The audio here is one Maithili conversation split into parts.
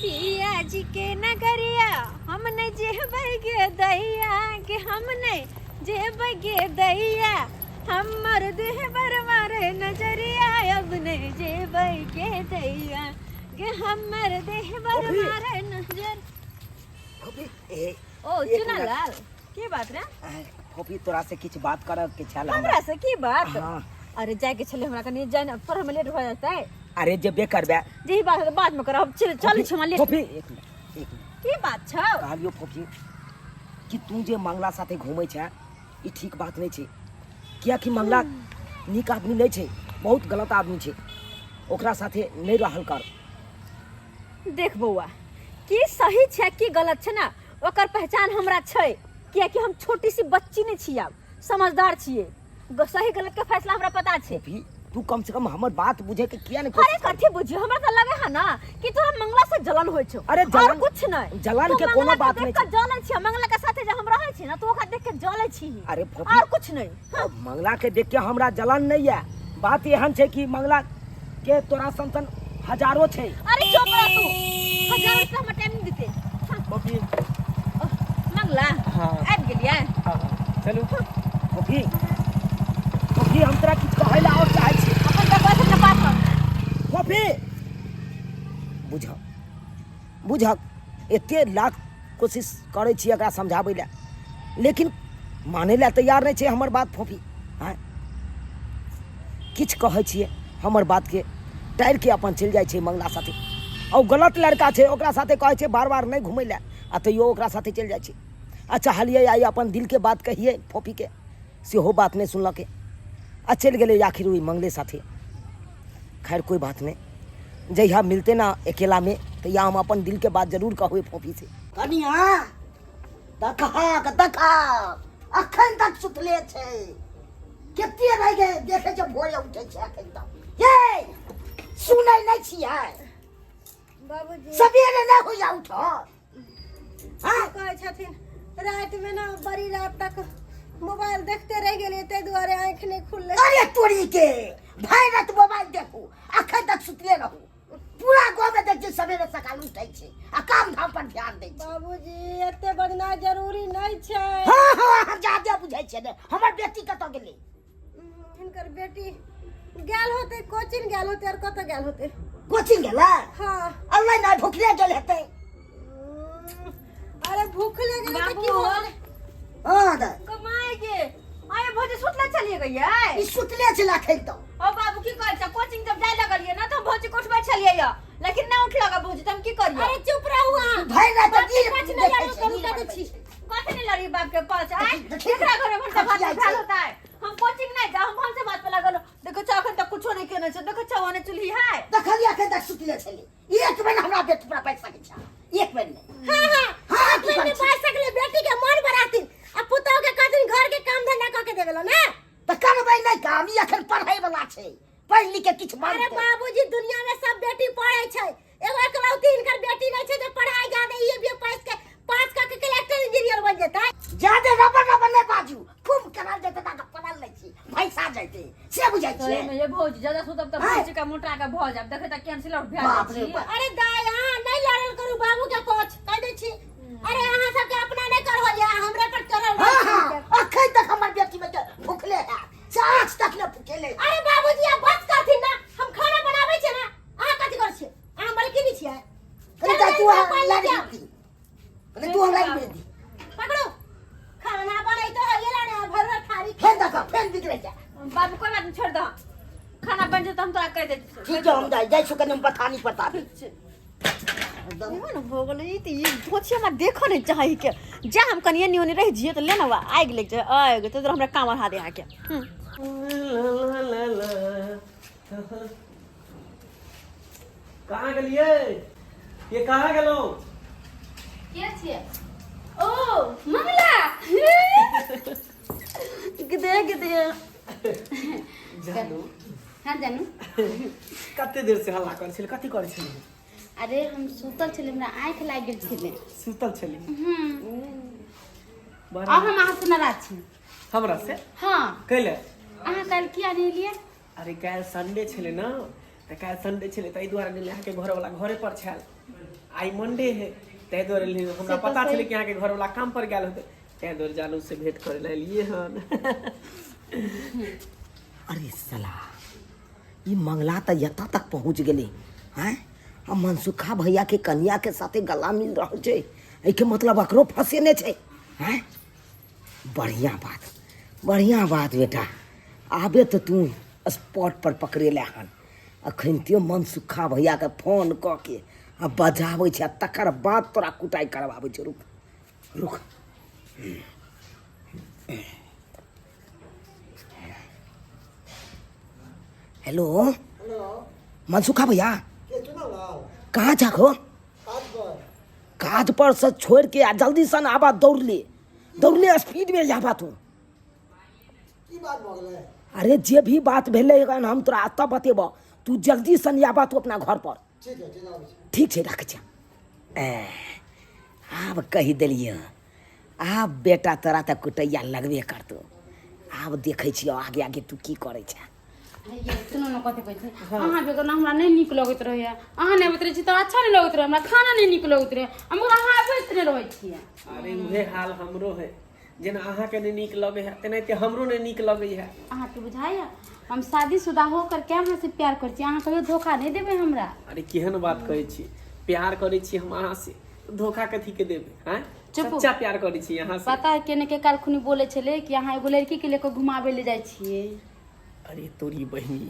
पिया जी के नगरिया हम नहीं जेबै गे दैया के हम नहीं जेबै गे दैया हमर देह पर मारे नजरिया अब नहीं जेबै गे दैया गे हमर देह पर अभी। मारे नजर फोफी, ए, ओ एक चुना मिनट। लाल की बात रे फोफी तोरा से किछु बात करऽ के छल हमरा। हमरा से की बात हाँ। अरे जाए के छले हमरा कनी जाए ना पढ़े में लेट हो जाता है अरे जेबे करबे जे बात है तो बाद में करब चल चल छी हमरा लेट फोफी एक मिनट एक मिनट की बात छौ कहलियो फोफी कि तू जे मंगला साथे घूमै छै ई ठीक बात नहि छै कियाकि मंगला नीक आदमी नहि छै बहुत गलत आदमी छै ओकरा साथे नहि रहल कर देख बौआ की सही छै की गलत छै ना ओकर पहचान हमरा छै कियाकि हम छोटी सी बच्ची नहि छी आब समझदार छियै सही गलत के फैसला हमरा पता छै भी तू कम से कम हमर बात बुझे के किया नहीं अरे कोशिश कथी बुझियो हमरा त लगे है ना कि तोरा मंगला से जलन होय छौ अरे और जलन- कुछ नहीं जलन तू के कोनो मंगला के बात देख नहीं के जलै छी मंगला के साथे जे हम रहै छी ना तू ओकरा देख के जलै छी अरे फोफी और कुछ नहीं हाँ। मंगला के देख के हमरा जलन नहीं है बात एहन छै कि मंगला के तोरा सन सन हजारो छै अरे चुप रह तू हजार रुपया हमरा टाइम नहीं देते हाँ, फोफी मंगला हाँ। आबि गेलियै हाँ हाँ चलू फोफी फोफी हम तोरा किछु कहै लए आओर चाहै छी अपन बकवास अपना पास रख। फोफी बुझ बुझक एते लाख कोशिश करै छी एकरा समझाबै लए लेकिन मानै लए तैयार नहि छै हमर बात फोफी आँय किछु कहै छियै हमर बातके टारिके अपन चलि जाइ छै मंगला साथे आ ओ गलत लड़का छै ओकरा साथे कहै छै बार बार नहि घुमै लए आ तैयो ओकरा साथे चलि जाइ छै आ चाहलियै आइ अपन दिलके बात कहियै फोफीके सेहो बात नहि सुनलकै आ चलि गेलै आखिर ओहि मंगले साथे खैर कोई बात नहीं जहिया मिलते ना अकेला में तहिया हम अपन दिल के बात जरूर कहबै फोफी से कनिया देखहक देखहक अखन तक सुतले छै कते रहि गेल देखै छै भोरे उठै छै अखन तक ये सुनै नहि छियै बाबूजी सबेरे नहि होइया उठल हाँ कहै छथिन रातिमे ने बड़ी रात तक मोबाइल देखते रहि गेलियै ताहि दुआरे आँखि नहि खुललै अरे तोरी के भरि राति मोबाइल देखू अखन तक सुतले रहू पूरा गाँव में देख छियै सवेरे सकाल उठै छै आ काम धाम पर ध्यान दै छै बाबूजी एते बजनाइ जरूरी नहि छै हाँ हाँ अहाँ जादे बुझै छियै ने हमर बेटी कतऽ गेलै हिनकर बेटी गेल होतै कोचिंग गेल होतै आओर कतऽ गेल होतै कोचिंग गेलै हाँ अल्लाह नहि भुखले गेल हेतै अरे भूख लगे तऽ की बाबू। हो गेलै? हाँ दाइ कमाए गे आये भौजी सुतले चलिए गई है ई सुतले छलै अखन तऽ ओ बाबू की कहै छै कोचिंग जब जाय लगलियै ना तऽ हम भौजी के उठबै छलियै या लेकिन नहि उठलक भौजी तऽ हम की करियै अरे चुप रहू अहाँ भरि राति बाप के रील पाछ नहि देखै लड़ू छै, करू रील कऽ दै बनबै छी छै। कथी नहीं लड़ी बाप के पास आय देखी, केकरा घर में भनसा भात खटिया भेल छै। होता है हम कोचिंग नहीं जा हम भनसा भात पे लागल देखो छौ अखन तक कुछो नहीं केने छै देखो छौ ओने चूल्ही है देखलियै अखन तक सुतले छलै एक बेर हमरा बेटी पर बैठ सकै छै एक बेर नहि हाँ हाँ हाँ, की एक करै बेर छी? बाज सकले बेटी के मन बढ़ाथिन आ पुतोह के कहथिन घर के काम धंधा कऽ के देबेला ना तऽ करबै नहि काम ई अखन पढ़ै वला छै पढ़ि लिख के किछु अरे बनतै बाबूजी दुनिया में सब बेटी पढ़े छै एगो एकलौती हिनकर बेटी नहीं छै जे पढ़ाई जादे ये भी पास के पास कऽ के कलेक्टर इंजीनियर बन जेतै जादे रबर रबर नहि बाजू खूब करल जेतै तऽ पढ़ल नहि छी भैंसा जेतै से बुझै सही छियै में ये भौजी ज्यादा सुतब तऽ आँय। भौजी का मोटा के भऽ जायब देखै तऽ कैंसिल आउट भए बाप जाइ रे छी बाप। अरे दाय अहाँ नहीं लड़ल करू बाबू के पक्ष कह दै छी अरे अहाँ सबके अपना नहीं कर हो हमरे पर चढ़ल हाँ रहै छी। हाँ अखन तक हमर बेटी में भूखले है साँझ तक ने भूखेले अरे बाबूजी आप बस करथिन ना हम खाना बनाबै छियै ना अहाँ कथी करै छियै अहाँ मलकिनी छियै कनी चलू, तू चलू, पानि लड़ि लऽ दी कनी तू लड़ि दी पकड़ो खाना बनैतो है ये लाने भरल थारी फेन देखो फेन बिगड़ै छै बाबू कोई बात नहीं छोड़ दो खाना बन जेतौ हम तोरा कहि दे ठीक है हम जाइ जाइ छी कनी हम बथानी पर ताबी केहन भऽ गेलै ई तऽ ई भोछी हमरा देखऽ नहि चाही के जा हम कनिए एन्नी ओन्नी रहि जियै तऽ ले ने आगि लागि जाय आगि तऽ हमरा काम बढ़ा दे अहाँके कहाँ गेलियै ये कहाँ गेलहुँ के छियै ओ मंगला गिदे गिदे जानू हाँ जानू कते देर से हल्ला करै छलै कथी करै छलियै अरे हम सुतल छलियै हमरा आँखि लागि गेल छलै सुतल छली आब हम अहाँ से नाराज छी हमरा से हाँ कैले अहाँ काल्हि किया नहि एलियै अरे काल्हि संडे छलै ने तऽ काल्हि संडे छलै ताहि दुआरे नहि अहाँके घरवला घरे पर छल आइ मंडे है ताहि दुआरे एलियै। हमरा से तऽ पता सही। छलै कि अहाँके घरवाला काम पर गेल होतै, ताहि दुआरे जानू से भेंट करे लए एलियै हन। अरे साला, ई मंगला तऽ एतऽ तक पहुँच गेलै। आँय, आ मनसुखा भैया के कनिया के साथे गला मिल रहल छै, एहिके मतलब एकरो फंसेने छै। आँय, बढ़िया बात, बढ़िया बात बेटा, आबे तऽ तू स्पॉट पर पकड़ेले हन। अखन त्यो मनसुखा भैया के फोन कऽ के आ बजाबै छै, आ तकर बाद तोरा कुटाइ करबाबै छै। रुक रुक। हेलो मनसुखा भैया, कहाँ जाको? काज पर से छोड़ के आ जल्दी सन आबा, दौड़ ले दौड़ ले, स्पीड में आबा तू। अरे जे भी बात भेलै हन हम तोरा एतऽ बतेबऽ, तू जल्दी सन आबा तू अपना घर पर। ठीक छै, राखै छियै। आब कहि देलियै, आब बेटा तोरा तऽ कुटैया लगबे करतौ। आब देखै छियौ आगे आगे तू की करै छै। सुनू ने, कथी कहै छै, अहाँ बेगर हमरा नहि नीक लगैत रहैया। अहाँ नहि अबैत रहै छी तऽ अच्छा नहि लगैत रहै, हमरा खाना नहि नीक लगैत रहै, मगर अहाँ अबैत नहि रहै छियै। अरे उहे हाल हमरो है, जेना अहाँके नहि नीक लगै है तेनाहिते हमरो नहि नीक लगै है। अहाँके बुझाइया हम शादीशुदा हो करके अहाँ से प्यार करै छी, अहाँ कहियो धोखा नहि देबै हमरा? अरे केहन बात कहै छी, प्यार करै छी हम अहाँ से, धोखा कथी के देबै? आँय, चुप। सच्चा प्यार करै छी अहाँ से। पता है केने के काल खुनी बोले छलै कि अहाँ एगो लड़की के लेके घुमाबै ले जाइ छियै। अरे तोरी बहिनी,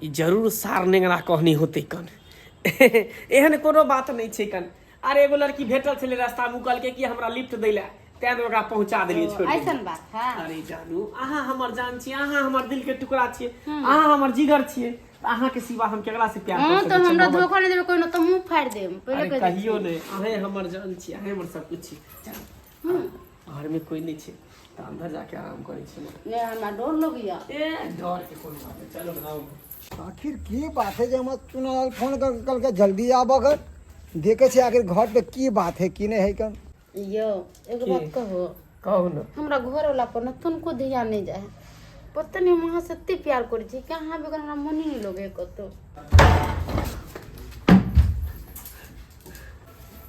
ई जरूर सार नेंगरा कहनी होतै कन। एहन कोनो बात नहि छै कन। अरे एगो लड़की भेटल छलै रास्ता मे, ओ कहलकै कि हमरा लिफ्ट दै लए, तें दुआरे ओकरा पहुंचा देलियै, छोड़ि देलियै। ऐसन बात है? अरे जानू, अहाँ हमर जान छियै, अहाँ हमर दिल के टुकड़ा छियै, अहाँ हमर जिगर छियै, तऽ अहाँ के सिवा हम केकरा से प्यार हाँ कर तऽ सकै छियै? हमरा मोहब्बत? धोखा नहि देबै कोइ, तऽ मुँह फाड़ि देब पहिले अरे कहि दै कहियो छी। नहि, अहें हमर जान छियै, अहें हमर सब कुछ छियै। चल, घर में कोई नहि छै तऽ अंदर जाके आराम करै छी। नहि, हमरा डर लगैया। ए डर के कोनो बात नहि, चलो ना आउ। आखिर की बात है जे हमरा चुनाव फोन कर कल के जल्दी आबऽ कर, देखे छी आखिर घर पे की बात है की नहीं है कन। यौ एगो की? बात कहू? कहू ने। हमरा घर वाला पर न तनको ध्यान नहीं जाए है, पता नहीं हम अहाँ से एते प्यार करै छी कि अहाँ बगैर हमरा मोने नहीं लगे कतौ।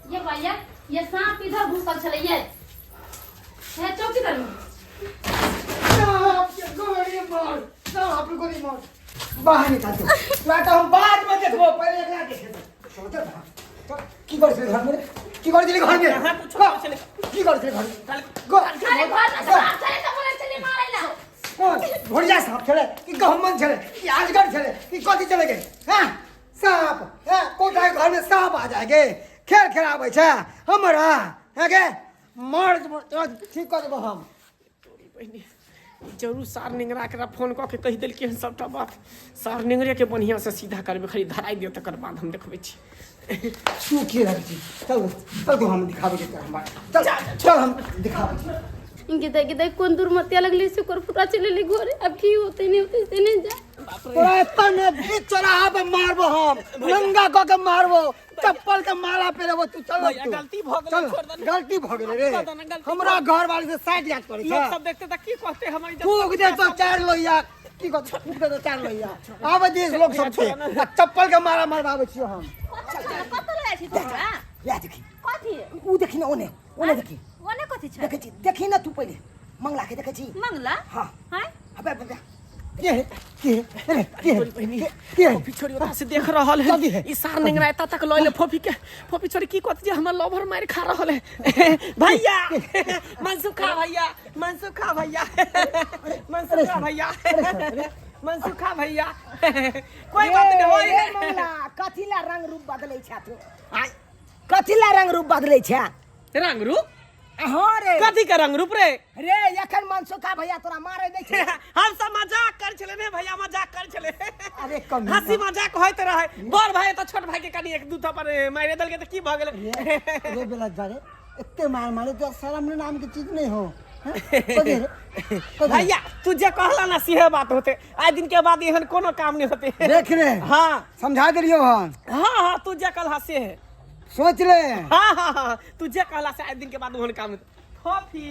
ये भैया, ये सांप इधर घुसल छलै, ये हे चौकी तर में। सांप के गोली मार, सांप के गोली मार, बाहर निकाल दो। तोरा तऽ हम बाद में देखबो, पहिले एकरा देखे दे। चल चल बाहर। चल, की करै छलै घर में रे? की करै छलै घर में? कहाँ कुछो करै छलै। की करै छलै घर में? गो अरे घर में सांप छलै तऽ बोलै छलै मारै ला। कोन घोड़िया सांप छलै कि गहुमन छलै कि अजगर छलै कि कथी छलै गे? हाँ सांप, हाँ कोठा के घर में सांप आ जाए गे, खेल खेलाबै छै हमरा? हाँ गे मर तोरा ठीक कऽ देबो हम। तोरी बहिनी, जरूर सार निंगरा एकरा फोन कऽ के कहि देलकै हन सबटा बात। सार निंगरे के बढ़िया से सीधा करबै, खाली धराइ दियौ तकर बाद हम देखबै छी। तू की रहै छी? चल चल, तू हम दिखाबै छी तोरा हम बात। चल चल, हम दिखाबै छी। गिदा गिदा कोन दुर्मतिया लगली से ओकर फुटा चलि एलै घरे, आब की होतै नहि होतै से नहि जाय। तोरा एतऽ ने बीच चौराहा पे मारबो हम, नंगा कऽ के मारबो, चप्पल के माला पहिरेबो। तू चल भैया, तू। गलती भऽ गेलै, चल। छोड़ दे। गलती भऽ गेलै रे। छोड़ दे ना, गलती। हमरा घर वाली से साइड याद करै लोग छै। सब देखते तऽ की कहते हमर इज्जत? फूक दे तो चार लोहिया, की कहते, फूक दे तो चार लोहिया। आबै दिस लोग सब छै आ चप्पल के माला मरबाबै छियो हम। कतऽ लऽ जाइ छी तू हमरा? लए देखी। कथी? उ देखी ने, ओने ओने देखी। ओने कथी छै? देखै छी, देखी ने तू पहिले मंगला के देखै छी। मंगला? हाँ। हैं? अबे अबे। के है, के है, अरे के है? तोरी बहिनी, के है? फोफी छोरी ओतऽ से देख रहल है। कथी है? ई सार निंगरा एतऽ तक लऽ एलै फोफी के। फोफी छोरी की कहत जे हमर लवर मारि खा रहल है। भैया मनसुखा भैया, मनसुखा भैया, मनसुखा भैया, मनसुखा भैया, कोई बात नहीं होई। रे मंगला, कथी ला रंग रूप बदलै छै तू? आय, कथी ला रंग रूप बदलै छै? रंग रूप? हाँ रे। कथी के रंग रूप रे? रे एखन मनसुखा भैया तोरा मारे नहि छै। हम सब मजाक कर छले ने भैया, मजाक कर छले। अरे कम हंसी मजाक होइत रहे, बड़ भाई तऽ छोट भाई के कनि एक दू थप्पड़ मारि देलकै तऽ की भऽ गेलै? रे बेला जा रे, एते मार मारे तो शर्म नाम के चीज नहीं हो, हैं? कथी रे? कथी? भैया तू जे कहला ना सेहे बात होते, आइ दिन के बाद एहन कोनो काम नहीं होते। देख रे। हाँ। समझा देलियो हन। हाँ हाँ, तू जे कहला से है। सोच ले। हाँ हाँ हाँ, तू जे कहला से आइ दिन के बाद ओहन काम होते। फोफी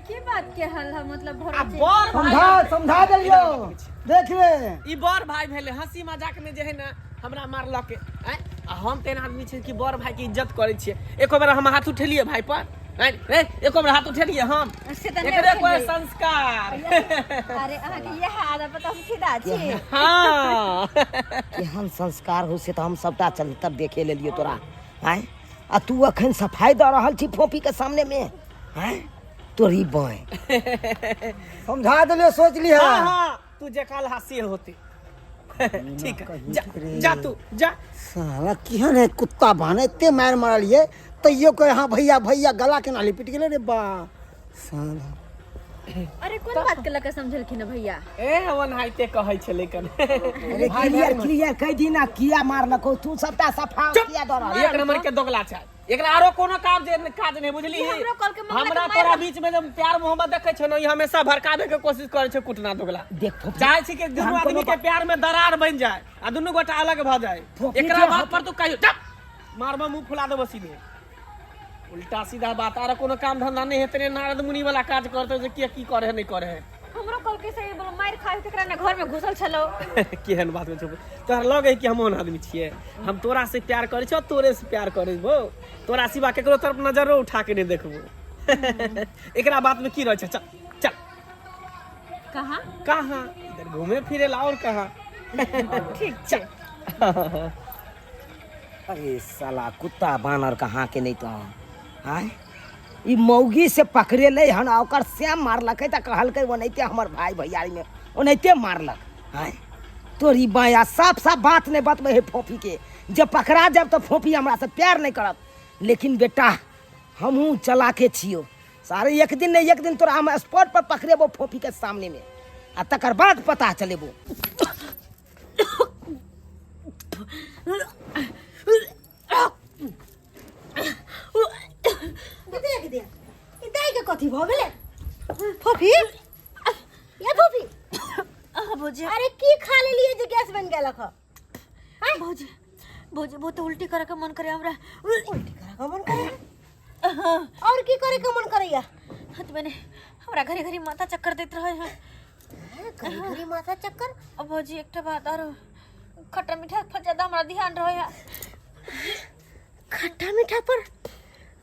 की बात के हल है मतलब भर आ बड़ भाई समझा समझा देलियो, देख ले। ई बड़ भाई भेले, हंसी मजाक में जे है ना हमरा मारलक आँय आ हम तेहन आदमी छी कि बड़ भाई के इज्जत करै छियै एको बेर हम हाथ उठेलियै भाई पर आँय रे एको बेर हाथ उठेलियै हम से तऽ नहि एकरे कोई उठेलियै। संस्कार अरे अहाँके इएह आदत पर तऽ हम फिदा छी हाँ केहन संस्कार हो से तऽ हम सबटा चलतर देखे लेलियै तोरा आँय आ तू अखन सफाई दऽ रहल छी फोपी के सामने में आँय तोरी बाँय समझा देलियो सोच लिहा हाँ हाँ तू जे काल हासी होती ठीक है जा, जा तू जा साला केहन है कुत्ता बहन एते मारि मारलियै तैयो कहे हाँ भैया भैया गला केना लिपट गेलै रे बा साला अरे कोन बात के लऽ कऽ समझलखिन हँ भैया ए ओनाहिते कहै छलै कन अरे क्लियर क्लियर कहि दी ना किया मारलको तू सबटा सफा किया दऽ रहल एक नंबर के दोगला छै एकरा आरो कोनो काम जे काज नहि बुझली ई हमरो कहलकै मंगला के हमरा मारि तोरा रहल। बीच में जब प्यार मोहब्बत देखै छौ ने ई हमेशा भड़काबे के कोशिश करै छै कुटना दोगला देख फोफी, चाहे छी कि दुनू हम कोनो आदमी के प्यार में दरार बन जाए आ दुनू गोटा अलग भऽ जाए फोफी एकरा जे बात हम- पर तू कहियो चुप मारबा मुंह फुला देबो सीधे उल्टा सीधा बात आरो कोनो काम धंधा नहि हेतै ने नारद मुनि वाला काज करतौ जे के की करे है नहि करे है हमरो कहलकै से बोलो मारि खाइ केकरा ने घर में घुसल छलो केहन बात में छौ तोहरा लगे है कि हम ओहन आदमी छियै हम तोरा से प्यार करै छियौ तोरे से प्यार करै बो तोरा सिवा केकरो तरफ नजरो उठा के नहि देखबो एकरा बात में की रहै छै चल चल कहाँ कहाँ इधर घूमे फिरे ला और कहाँ ठीक छै अरे साला कुत्ता बानर कहाँ के नहीं तो आय ई मौगी से पकड़ेलै हन आ ओकर श्याम मारलकै तऽ कहलकै ओनाहिते हमर भाय भैयारी में ओनाहिते मारलक आय तोरी बाया साफ साफ बात नहीं बतबै है फोफी के जब पकड़ा जाब तऽ फोफी हमरा से प्यार नहीं करत लेकिन बेटा हमहूँ चलाके छियो सारे एक दिन नहीं एक दिन तोरा हम स्पॉट पर पकड़ेबो फोफी के सामने में आ तकर बाद पता चलेबो। देख दे ई दाई के कथी भऽ गेलै फोफी ये फोफी अहाँ भौजी अरे की खा लेलिए जे गैस बन गेलक ह भौजी भौजी बहुत उल्टी करे के मन करे हमरा उल्टी करे के मन करे और की करे के मन करैया हाथ मैंने हमरा घड़ी घड़ी माथा चक्कर दैत रहे है घड़ी घड़ी माथा चक्कर अब भौजी एकटा बात आरो खट्टा मीठा पर ज्यादा हमरा ध्यान रहे है खट्टा मीठा पर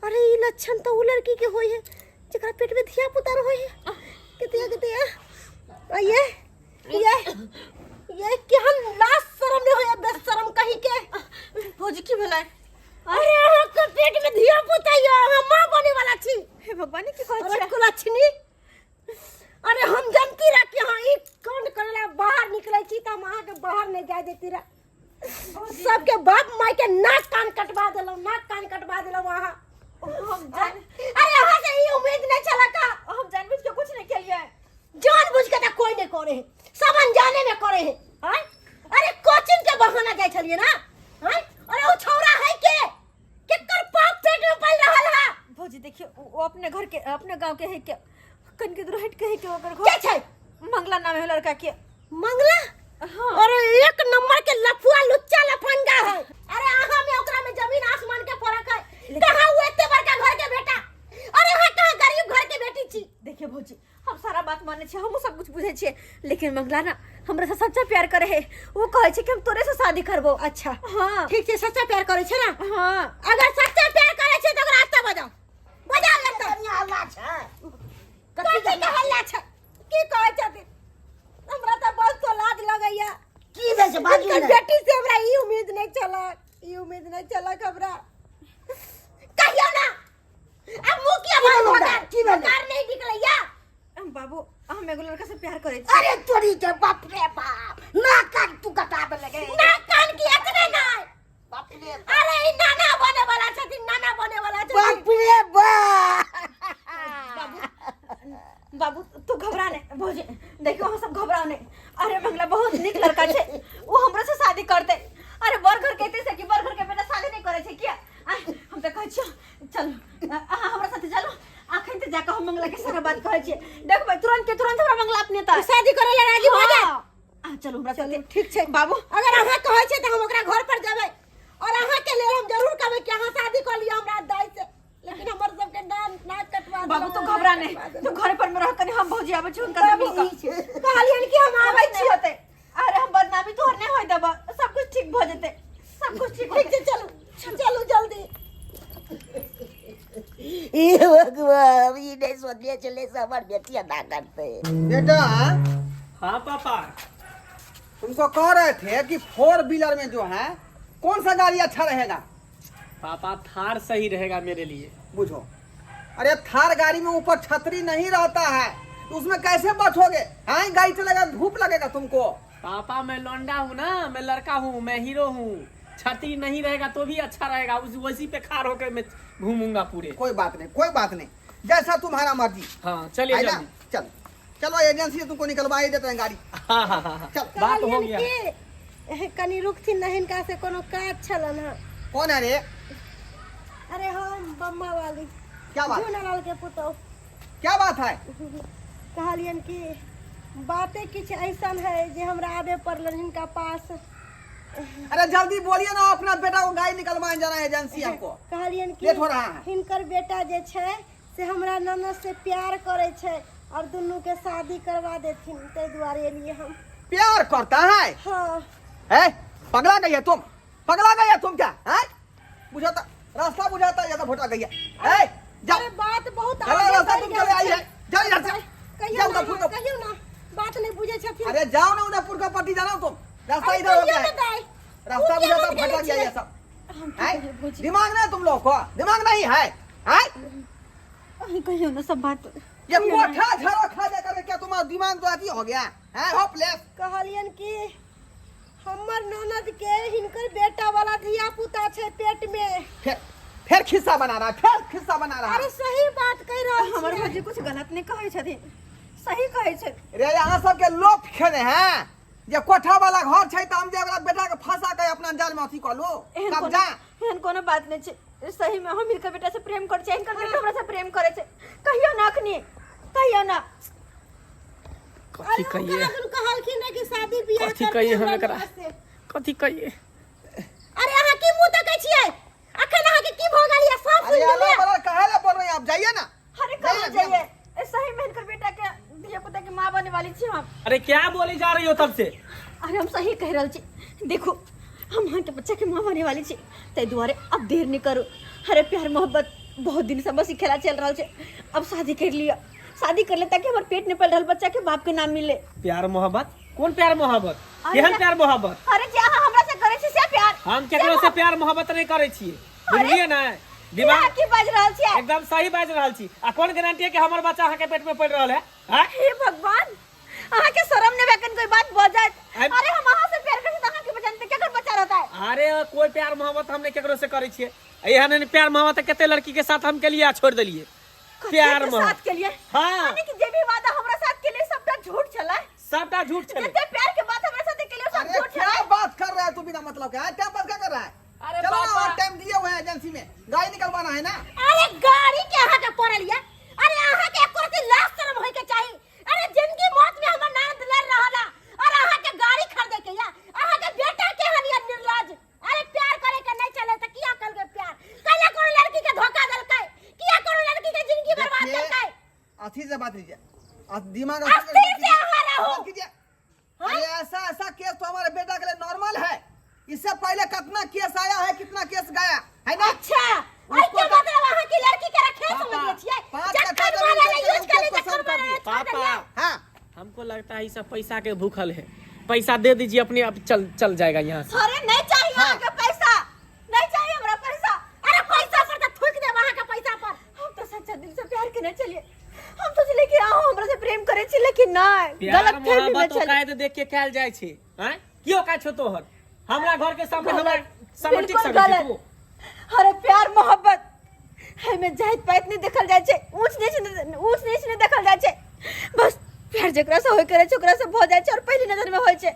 अरे ई लक्षण तो उ लड़की के होई है जेकरा पेट में धिया पुता रहे है कितिया कितिया आ ये ये केहन लाज शरम नहीं होया बेशरम कहीं के भौजी की भेलै अरे अहाँ के पेट में धिया पुता ये अहाँ माँ बने वाला छी हे भगवान की कहै अरे छियै कुलक्षणी अरे हम जानती रह कि हाँ ई कांड करेला बाहर निकले छी त हम अहाँ के बाहर नहीं जाए देती रह सबके बाप माय के नाक कान कटवा देलहुँ नाक कान कटवा देलहुँ अहाँ हम जान अरे अहाँ से ई उम्मीद नहीं छला का हम जानबूझ के कुछ नहीं केलिए जानबूझ के त कोई नहीं करे है सब अनजाने में करे है आँय? अरे कोचिंग के बहाना जाय छलिए ना आँय? अरे ओ छौरा है के केकर पाप पेट में पल रहल है भौजी देखियो वो अपने घर के अपने गांव के है के कन के दूर हट के है के ओकर के घर छै मंगला नाम है लड़का के मंगला हाँ अरे एक नंबर के लफुआ लुच्चा लफंगा है अरे अहाँ में ओकरा में जमीन आसमान के फर्क है कहाँ वो एते बड़का घर के बेटा अरे अहाँ कहाँ गरीब घर के बेटी छी देखियो भौजी हम सारा बात माने छियै हमहूँ सब कुछ बुझै छियै लेकिन मंगला ना हमरा से सच्चा प्यार करे है वो कहै छै कि हम तोरे से शादी करबो अच्छा हाँ ठीक छै सच्चा प्यार करे छै ना हाँ अगर सच्चा प्यार करे छै तऽ ओकरा रास्ता बजाओ बजाओ रास्ता हल्ला छै कथी के हल्ला छै की कहै छथिन हमरा तऽ बस तो लाज लगैया की भेल छै बाजू हुनकर ने बेटी से हमरा ई उम्मीद नहीं छलक ई उम्मीद नहीं छलक हमरा कहियो ना अब मुंह किया की बंद भेलौ हो दा? गया की भेलौ? बेकार नहीं निकलैया बाबू हम एगो लड़का से प्यार करे छी अरे तोरी के बाप रे बाप ना कान तू कटा दे लगे ना कान की एतने नहीं बाप रे अरे ई नाना बने वाला छथिन नाना बने वाला छथिन बाप रे बाप बाबू तू घबरा नहीं भौजी देखियो हम सब घबराओ नहीं अरे मंगला बहुत नीक लड़का छै वो हमरा से शादी करते अरे बर घर कहते से कि बर घर के बेटा शादी नहीं करे छै किया आय, हम तऽ कहै छियो चल अहाँ हमरा साथे चलू अखन तऽ जाकऽ हम मंगला के सारा बात कहै छियै देखबै तुरंत के तुरंत हमरा मंगला अपने तऽ शादी करे ला राजी भऽ जाए हाँ चलू हमरा साथे ठीक छै बाबू अगर अहाँ कहै छै तऽ हम ओकरा घर पर जेबै और अहाँ के लेल हम जरूर कहबै कि अहाँ शादी कऽ लिअ हमरा दाई से लेकिन हमर सबके नाम नाक कटवा बाबू तू घबरा नहीं तू घर पर में रह कनी हम भौजी आबै छी हुनका से मिल कऽ कहलियन कि हम आबै आबै छी होते अरे हम बदनामी तोहर नहीं होय देबऽ सब कुछ ठीक भऽ जेतै हे भगवान, ई नहि सोचने छलै से हमर बेटी एना करतै। बेटा। हाँ पापा। तुमको कह रहे थे कि फोर व्हीलर में जो है कौन सा गाड़ी अच्छा रहेगा? पापा, थार सही रहेगा मेरे लिए। बुझो, अरे थार गाड़ी में ऊपर छतरी नहीं रहता है, तो उसमें कैसे बचोगे? हाँ, गाड़ी चलेगा, धूप लगेगा तुमको। पापा, मैं लौंडा हूँ ना, मैं लड़का हूँ, मैं हीरो हूँ। छतरी नहीं रहेगा तो भी अच्छा रहेगा, उस वैसी पे खार होकर मैं घूमूंगा पूरे। कोई बात नहीं, कोई बात नहीं, जैसा तुम्हारा मर्जी। हाँ, चलिए। है ना? जल्दी। चल चलो, एजेंसी से तुमको निकलवा ही देते हैं गाड़ी। हाँ हाँ हाँ हाँ चल। बात हो कहलियनि गया। कि कनी रुकथिन ने, हिनका से कोनो काज छलन हँ। कौन है रे? अरे हम बम्मा वाली। क्या बात? झूनालाल के पुतोह। क्या बात है? कहलियनि कि बाते किछु ऐसन है जे हमरा आबे पड़लन हिनका पास। अरे जल्दी बोलिए ना, अपना बेटा को गाड़ी निकलवाने जाना है एजेंसी हमको। कहलियनि कि लेट हो रहा है। हिनकर बेटा जे छै से हमरा ननद से प्यार करै छै और दुनू के शादी करवा देथिन, ताहि दुआरे एलियै हम। प्यार करता है? हाँ। है, पगला गई है तुम? पगला गई है तुम क्या है? बुझाता रास्ता, बुझाता ज्यादा भोटा गई है। ए, जाओ। अरे बात बहुत चलो। आगे रास्ता बढ़ि तुम गेल चले आई छै। है, जाओ इधर से। कहियौ जाओ ना। उधर फुटो। कहियौ ना, बात नहीं बुझै छथिन। अरे जाओ ना, उधर का पट्टी जाना तुम, रास्ता अरे इधर हो कहियौ गया ना है। दाइ। रास्ता उ किया बुझाता बंद केने भटक गया छियै? ये सब है। दिमाग ना तुम लोग को, दिमाग नहीं है, है? अहीं कहियौ ने सब बात। ये कोठा झाड़ा खा जा करके क्या तुम्हारा दिमाग तो अथी हो गया है, होपलेस। कहलियन कि हमर ननद के हिनकर बेटा वाला धिया पुता छै पेट में। फिर फिर खिस्सा बना रहा है, फिर खिस्सा बना रहा अरे है। सही बात कहि रहल हमर छियै। भौजी कुछ गलत नहीं कहै छथिन, सही कहै छै। रे, यहाँ सबके लोभ खेने हैं जे कोठा वाला घर छै तऽ हम जे ओकरा बेटा के फंसा के अपना जाल में अथी कऽ लू। एहन कोनो कब्जा। एहन कोनो बात नहीं छै। सही में हम हिनकर बेटा से प्रेम करै छियै, हिनकर बेटा हमरा से प्रेम करै छै। कहियो ना, अखनी कहियो ना। कथी अरे कहिए? ओ कहलखिन ने कि शादी बियाह कथी करते कहिए हम हमरा एकरा? ननद से। कथी कहिए? अरे अहाँ की मुंह तकै छियै? अखन अहाँ के की भऽ गेल? ये साफ अरे सुनि अल्लाह गेलियै। बड़ा काहे ला बोल रहे हैं आप? जाइए ना। अरे कहाँ नहीं, जाइए? ए, सही में हिनकर बेटा के धिया पुता के माँ बने वाली छी हम। अरे क्या बोली जा रही हो तब से? अरे हम सही कह रहल छी। देखो, हम अहाँ के बच्चा के माँ बने वाली छी, ताहि दुआरे अब देर नहीं करू। अरे प्यार मोहब्बत बहुत दिन से बस ई खेला चल रहल छै, अब शादी कर लिअ, शादी कर ले ताकि हमर पेट में पल रहल बच्चा के बाप के नाम मिले। प्यार मोहब्बत? कोन प्यार मोहब्बत? अरे केहन प्यार मोहब्बत? अरे जे अहाँ हमरा से करै छी से प्यार। हम केकरो से प्यार मोहब्बत नहीं करै छियै, बुझलियै ने? दिमाग दिमाग की बाजि रहल छियै? एकदम सही बाजि रहल छी। आ कोन गारंटी है कि हमर बच्चा अहाँके पेट में पड़ि रहल है, आँय? हे भगवान, अहाँ के शर्म नहीं बैकन कोई बात बजत? आब- अरे हम अहाँ से प्यार करै छी त अहाँ के बच्चा पे केकर बच्चा रहता है? अरे कोई प्यार मोहब्बत हम नहीं केकरो से करै छियै। एहन एहन प्यार मोहब्बत कते लड़की के साथ हम केलिए आ छोड़ देलिए। प्यार के मोहब्बत साथ के लिए? हाँ। यानी कि जे भी वादा हमरा साथ के लिए सबटा झूठ छला? सबटा झूठ छलै। जते प्यार के बात हमरा साथ के लिए सब अरे झूठ क्या छला। बात कर रहा है तू बिना मतलब के? टाइम पास क्या कर रहा है? अरे चलो ना, पापा। और टाइम दिए हुए हैं, एजेंसी में गाड़ी निकलवाना है ना। अरे गाड़ी के अहाँ के पड़ल ये? अरे अहाँ के एको रत्ती लाज शरम होय के चाही। अरे जिंदगी मौत में हमर ननद लड़ रहल है और अहाँ के गाड़ी खरीदे के या अहाँ के बेटा के हन ये निर्लज। अरे प्यार करे के नहीं चले त किया कल के प्यार कैला? कोनो लड़की के धोखा देलकै? किया कोनो लड़की के जिंदगी बर्बाद देखिए, केलकै? अथी से बात कीजिए, दिमाग अस्थिर से अहाँ रहू। बात कीजिए। अरे ऐसा ऐसा केस तो हमारे बेटा के लिए नॉर्मल है। इससे पहले कितना केस आया है, कितना केस गया है ना। अच्छा, आई के मतलब अहाँ की लड़की के रखे समझ छियै? पाँच चक्कर कट्ठा जमीन मारे बेच यूज के कर ले, उसको चक्कर सब कर मारे दिए। छोड़ पापा। देलियै। हाँ। हमको लगता है ये सब पैसा के भूखल है। पैसा दे दीजिए, अपने आप चल चल जाएगा यहाँ से। अरे नहीं चाहिए हाँ। अहाँ के पैसा, नहीं चाहिए हमरा पैसा। अरे पैसा पर त थूक देब अहाँ के पैसा पर। हम तो सच्चा दिल से प्यार केने छलियै, हम सोचलियै कि अहाँ हमरा से प्रेम करै छी, लेकिन नहीं, प्यार गलत फहमी में मोहब्बत छलियै। औकात देख के कैल जाइ छै। आँय, की औकात छौ तोहर? हमरा घर के सामने हमरा सामने टिक बिल्कुल सकै छी गलत। तू? अरे प्यार मोहब्बत एहिमे जाति पाति नहि देखल जाइ छै, ऊँच नीच, ऊँच नीच नहि देखल जाइ छै। बस प्यार जकरा से होय करे छै ओकरा से भऽ जाइ छै और पहिली नजर में होइ छै,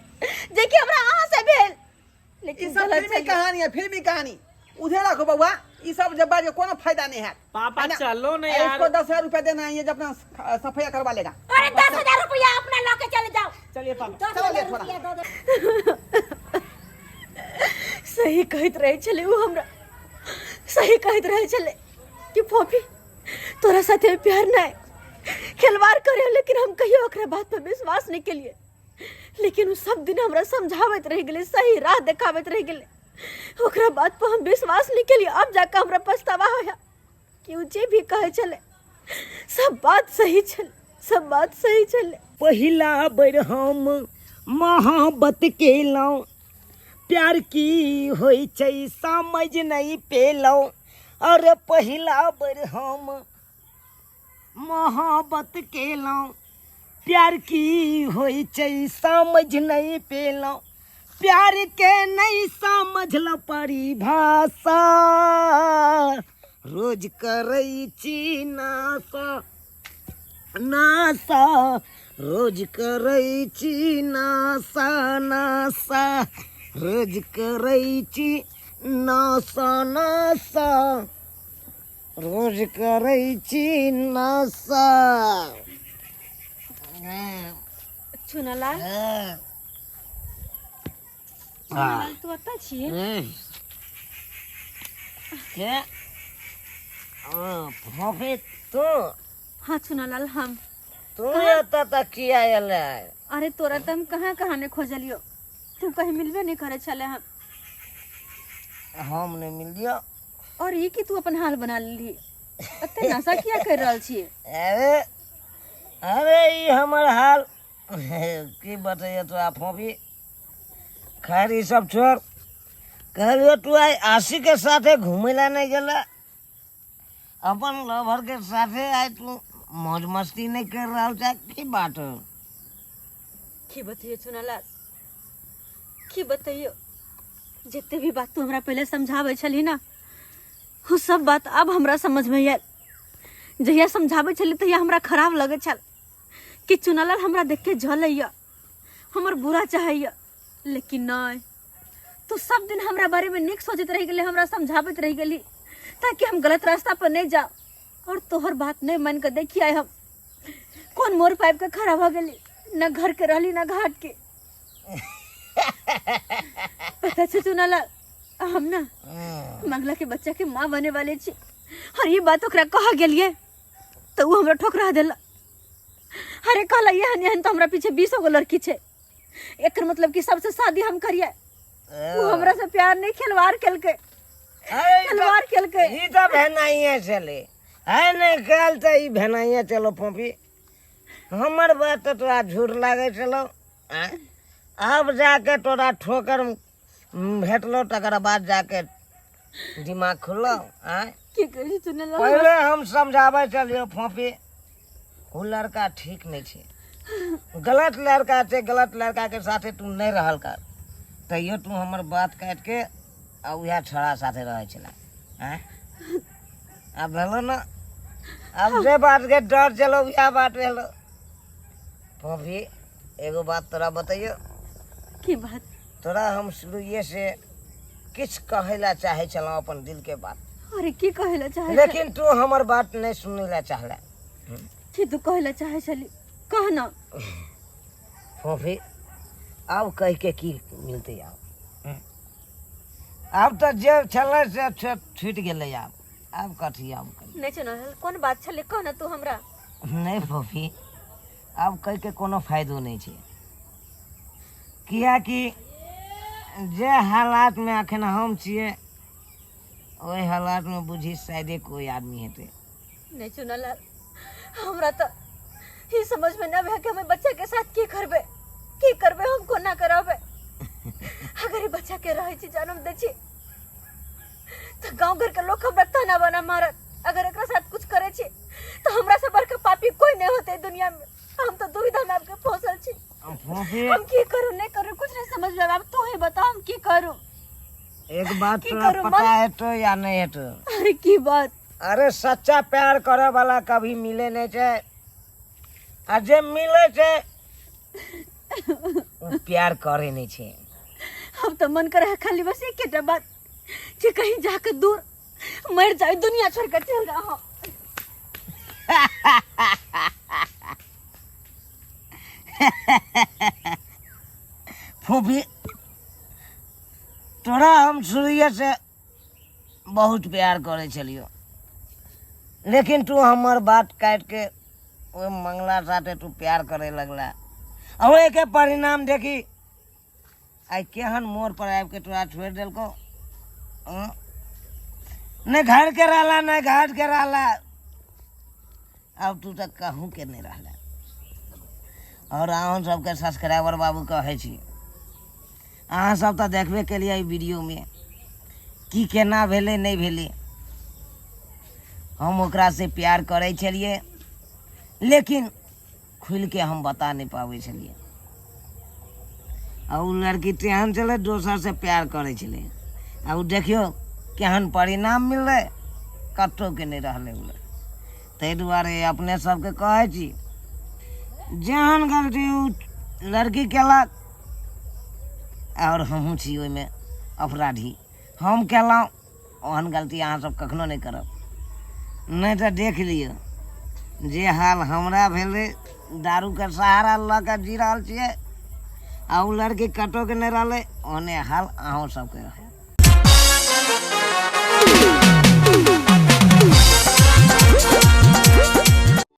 जे कि हमरा अहाँ से भेल, ई लेकिन सब गलत फिल्मी छलियै। कहानी है, फिल्मी कहानी उधर रखो बउआ। ई सब जब बाजे कोनो फायदा नहीं है। पापा, है ना? चलो ना यार। इसको 10,000 रुपया देना है, ये जब अपना सफाया करवा लेगा। अरे 10,000 रुपया अपना लऽ के चले जाओ। चलिए पापा। दस चलो ले हजार थोड़ा। रुपया दऽ दे। सही कहैत रहै छलै ओ हमरा, सही कहैत रहै छलै कि फोफी तोरा साथे प्यार नहि, खिलवाड़ करे, लेकिन हम कहियो ओकरा बात पर विश्वास नहि केलियै। लेकिन ओ सब दिन हमरा समझाबैत रहि गेलै, सही राह देखाबैत रहि गेलै, ओकरा बात पर हम विश्वास नहि केलियै। अब जाके हमरा पछतावा होया कि ओ जे भी कहै छलै सब बात सही छलै, सब बात सही छलै। पहिला बेर हम मोहब्बत केलहुँ, प्यार की होइ छै समझ नहि पेलहुँ। अरे पहिला बेर हम मोहब्बत केलहुँ, प्यार की होइ छै समझ नहि पेलहुँ। प्यार के नहि समझल परिभाषा, रोज करै छी नासा नासा, रोज करै छी नासा नासा, रोज करै छी नासा नासा, रोज करै छी नासा। चुनालाल, चुनालाल, तू एतऽ छियै? के फोफी तू? हाँ चुनालाल, हम। तू एतऽ तक किया एलै? अरे तोरा तऽ हम कहाँ कहाँ नहि खोजलियो, तू कहीं मिलबे नहि करै छलै। हम हम नहि मिललियो। और ई की तू अपन हाल बना लेलही? एते नशा किया कर रहल छियै? अरे अरे ई हमर हाल की बतैया तोरा फोफी। खैर ई सब छोड़, कहलियो तू आइ आशी के साथे घूमे ला नहीं गेला, अपन लवर के साथे आइ तू मौज मस्ती नहीं कर रहल छा, की बात? की बतैयो चुनालाल, की बतैयो, जते भी बात तू हमरा पहले समझाबै छलही ना, ओ सब बात अब हमरा समझ में आयल। जहिया समझाबै छली तहिया हमरा खराब लगै छल कि चुनालाल हमरा देख के जलैया, हमर बुरा चाहैया, लेकिन नहीं, तू सब दिन हमरा बारे में नीक सोचैत रहि गेली, हमरा समझाबैत रहि गेली ताकि हम गलत रास्ता पर नहीं जाओ। और तोहर बात नहीं मान के देखी आए हम कौन मोड़ पाइप के खड़ा हो गेली, न घर के रहली न घाट के। पता छे चुनालाल, हम ना मंगला के बच्चा के माँ बने वाले छी, और ये बात ओकरा कह गेलिए तो वो हमरा ठोकरा देला। अरे कहला एहन एहन तो हमरा पीछे 20 गो लड़की छे, एकर मतलब कि सबसे शादी हम करिए। वो हमरा से प्यार नहीं खिलवाड़ केलकै, खिलवाड़ केलकै। ई तऽ भेनाइए छलै, है नहि काल्हि तऽ ई भेनाइए चलो फोफी। हमर बात तऽ तोरा झूठ लागै छलौ, आँय? आब जाके तोरा ठोकर भेटलो तकर बाद जाके दिमाग खुललो। आँय? की कहै छी चुनेलाल? पहिले हम समझाबै छलियौ फोफी, ओ लड़का ठीक नहि छै, गलत लड़का छै, गलत लड़का के साथे तू नहि रहल कर, तैयो तू हमर बात काटि के आ उएह छोड़ा साथे रहै छलै। आँय? आब भेलो ने, आब जे बात के डर छलौ उएह बात भेलो। फोफी एगो बात तोरा बतैयो। की बात? तोरा हम शुरुए से किछु कहै ला चाहै छलहुँ अपन दिल के बात। अरे की कहै ला चाहै? लेकिन तू हमर बात नहि सुनै ला चाहला। की तू कहै ला चाहै छली, कह ना। फोफी आब कहि के की मिलतै? आब आब तऽ जे छलै से छूटि गेलै, आब आब कथी आब कही? नहि चुनल, कोन बात छलै, कह ना तू हमरा। नहि फोफी, आब कहि के कोनो फायदो नहि छै, किएकि जे हालातमे अखन हम छियै ओहि हालातमे बुझी शायदे कोइ आदमी हेतै। नहि चुनल, हमरा तऽ ई समझ में न आबै कि हम बच्चा के साथ की करबै, की करबै, हम कोना करबै। अगर ई बच्चा के रहै छी, जन्म दै छी तऽ गांव घर के लोग हमरा ताना बाना मारत। अगर एकरा साथ कुछ करै छी तऽ हमरा से बड़का पापी कोई नहीं होते दुनिया में। हम तो दुविधा में आबके फंसल छी। फोफी हम की करू नहीं करू कुछ नहीं समझ में आब, तू ही बता हम की करू। एक बात की तोरा करू, पता मन? है तो या नहीं है तो? अरे की बात? अरे सच्चा प्यार करे वाला कभी मिले नहीं छै, आ जे मिले छै उ प्यार करे नहीं छै। हम तो मन करे है खाली बस एक बात कि कहीं जाके दूर मर जाए, दुनिया छोड़ कर चल रहा हूँ। फूफी तोरा हम शुरुए से बहुत प्यार करे छलियो, लेकिन तू हमर बात काट के ओहि मंगला साथे तू प्यार करे लगला, आ ओहिके परिणाम देखी आइ केहन मोड़ पर आबि के तोरा छोड़ि देलकौ। नहि घरके रहला, नहि घाटके रहला, आब तू तऽ कहूँके नहि रहला। आओर अहूँ सबके सब्सक्राइबर बाबू कहै छी, अहाँ सब तऽ देखबे केलियै एहि वीडियोमे की केना भेलै नहि भेलै। हम ओकरासँ प्यार करै छलियै, लेकिन खुलिके हम बता नहि पाबै छलियै। आ ओ लड़की तेहन छलै, दोसरसँ प्यार करै छलै। आ ओ देखियौ केहन परिणाम मिललै, कतहुके नहि रहलै ओ लड़की। ताहि दुआरे अपने सबके कहै छी, जेहन गलती ओ लड़की केलक, आओर हमहूँ छी ओहिमे अपराधी, हम केलहुँ, ओहन गलती अहाँ सब कखनो नहि करब, नहि तऽ देख लियौ जे हाल हमरा भेलै। दारूके सहारा लऽ कऽ जी रहल छियै, आ ओ लड़की कतहुके नहि रहलै, ओहने हाल अहूँ सबके रहै।